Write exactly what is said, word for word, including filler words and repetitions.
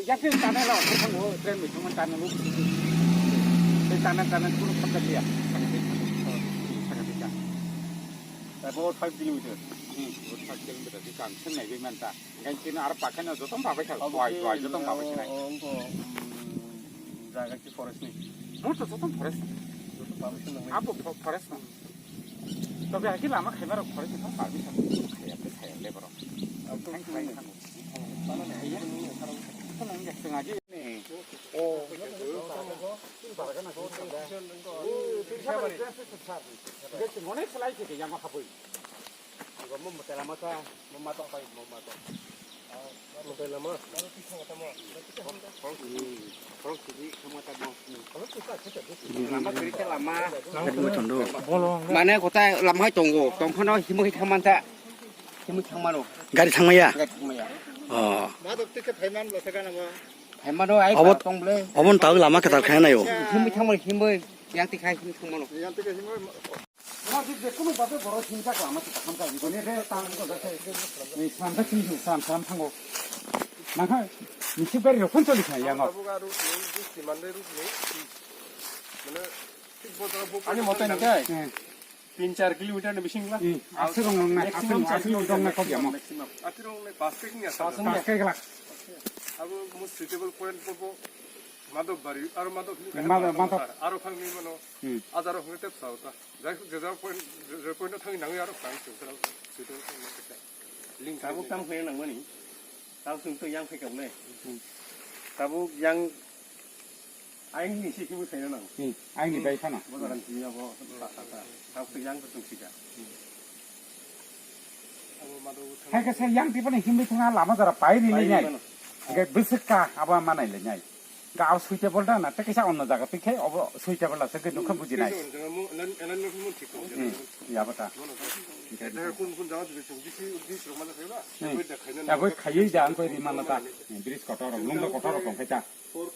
Yakni tunnel o thangwi thango, train bai thangmani tunnel o. Tei tunnel, tunnel kunu khamjak liya. Saka tei saka. About five kilometer. Hmm, about five kilometer di kan seng nai bai manta. Ngai kini aro pakheno joto babai kha. Abo tuai, ke, tuai, joto babai sinai. Oh, ongko, mm, jaga ki forest ni. Mo to joto forest. Joto babai sinai. Abo fo-, forest no. Tobe haki lama khaima rok forest ni permission khaya, khaya le borok. Abo to khaya, khaya. Mane kotai lama hai tongo, tongphano himwi thangmanta. Himwi thangmano. Gari thangmaya? Gari thangmaya. Oh. Madok tike phaiman bo sakana bo. Phaimano ai obo, ba tong ble. Obon tawk lama kwtal khaina naio. Himwi thangmano, himwi yang tikhai himwi thangmano. Yang tikhai himwi. Mo je, je kunu babe borok himjak lama se kaham ka, boni re tang ko jase. Ni samsa sini sini sam sam thango. Nangkha, nisi bari rokon choli kha yango. Abo ga road ni, simande road ni. Mane, thik bo jara bo. Ani motai ni kai? Hmm. Tin char kilometer ni bising la. Hmm. Aswk rong nang na, maximum aswk, char aswk rong kilometer, dong na kok yamo. Maximum. Aswk rong nang basket ni aswk. Basket ni. Basket glak. Abo mo suitable point bo bo. Madhobari, aro Madhobari. Madhobari. Aro phang ni mano. Hmm. Ajaro hwnkhe tep sao ta. Jai hok, je jagao point, je, je point o thangwi nangwi aro kang chwng kheno sitwng kheno kisa. Ling tabuk kheno tam khaina nangmani. Tabuk chwng to yang phaikha le. Hmm. Tabuk yang aing ni si kibu khaina nang. Hmm. Aing ni bai phano. Bo daran sini abo ta ta ta. Tabuk to yang to chwng sika. Hai khe sa yang tipani himwi thangna lama jora pai ri le nai. Pai ri mano. Hingke bwswk ka abo manai le nai. Ga o suitable da na, tei kaisa onno jaga twi khai obo suitable aswk khe nukha bujinai. Hmm, ya bata. Hmm. Abo khaiwi da ang koi ri manna ta. Hmm, bridge kotor rok, lungba kotor rok tong khai ta. Hmm.